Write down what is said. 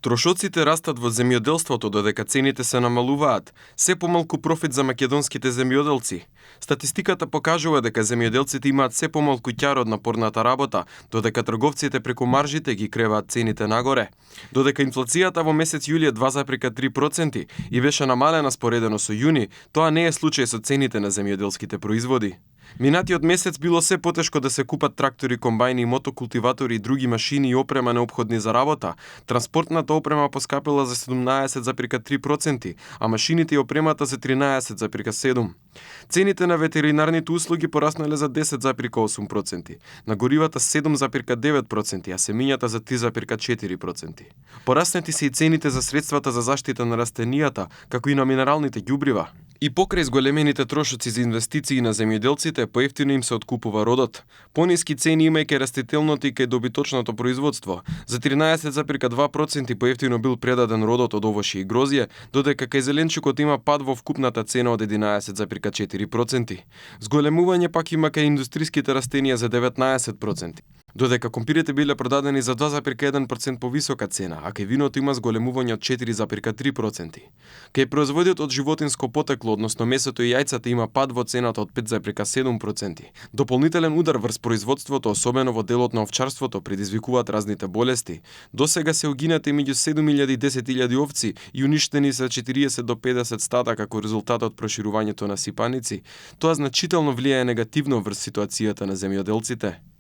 Трошоците растат во земјоделството додека цените се намалуваат, се помалку профит за македонските земјоделци. Статистиката покажува дека земјоделците имаат се помалку ќар од напорната работа, додека трговците преку маржите ги креваат цените нагоре. Додека инфлацијата во месец јули е 2,3% и беше намалена споредено со јуни, тоа не е случај со цените на земјоделските производи. Минатиот месец било се потешко да се купат трактори, комбајни, мотокултиватори и други машини и опрема неопходни за работа. Транспортната опрема поскапила за 17,3%, а машините и опремата за 13,7%. Цените на ветеринарните услуги пораснале за 10,8%, на горивата 7,9%, а семињата за 3,4%. Пораснати се и цените за средствата за заштита на растенијата, како и на минералните ѓубрива. И покрај зголемените трошоци за инвестиции на земјоделците, поевтино им се откупува родот. Пониски цени има и кај растителното и кај добиточното производство. За 13,2% поевтино бил предаден родот од овошје и грозје, додека кај зеленчукот има пад во вкупната цена од 11,4%. Зголемување пак има кај индустриските растенија за 19%. Додека компирите биле продадени за 2,1% повисока цена, а кај виното има зголемување од 4,3%. Кај производот од животинско потекло, односно месото и јајцата, има пад во цената од 5,7%. Дополнителен удар врз производството, особено во делот на овчарството, предизвикуваат разните болести. Досега се угинати меѓу 7.000 и 10.000 овци и уништени се 40 до 50 стада како резултат од проширувањето на сипаници. Тоа значително влијае негативно врз ситуацијата на земјоделците.